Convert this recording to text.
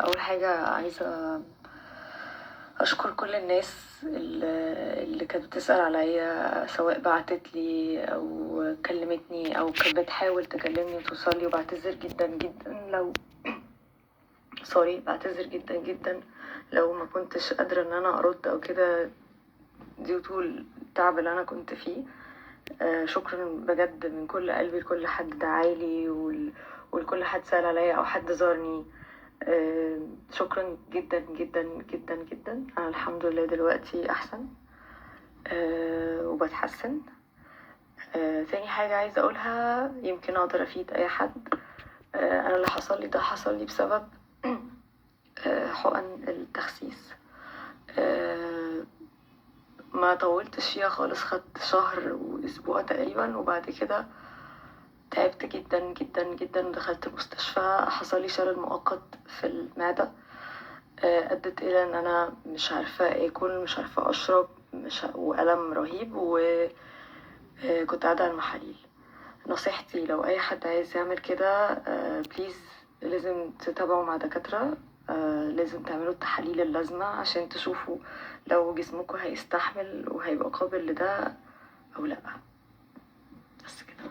اول حاجة عايزه اشكر كل الناس اللي كانت بتسأل عليا، سواء بعتت لي او كلمتني او كانت بتحاول تكلمني وتوصل لي. وبعتذر جدا جدا لو sorry، بعتذر جدا جدا لو ما كنتش قادرة ان انا ارد او كده due to التعب اللي انا كنت فيه. شكرا بجد من كل قلبي لكل حد دعالي ولكل حد سأل عليا او حد زارني. شكرا جدا جدا جدا جدا. انا الحمد لله دلوقتي احسن، وبتحسن. تاني حاجة عايزة اقولها، يمكن اقدر افيد اي حد. انا اللي حصل لي ده حصل لي بسبب حقن التخسيس. ما طولتش فيها خالص، خدت شهر واسبوع تقريبا، وبعد كده تعبت جدا جدا جدا ودخلت المستشفى. حصل لي شلل مؤقت في المعدة، أدت إلى إن أنا مش عارفة آكل، مش عارفة أشرب، مش وألم رهيب، و كنت قاعدة على المحاليل. نصيحتي لو أي حد عايز يعمل كده، please لازم تتابعوا مع دكاترة، لازم تعملوا التحاليل اللازمة عشان تشوفوا لو جسمكم هيستحمل وهيبقى قابل لده أو لأ. بس كده.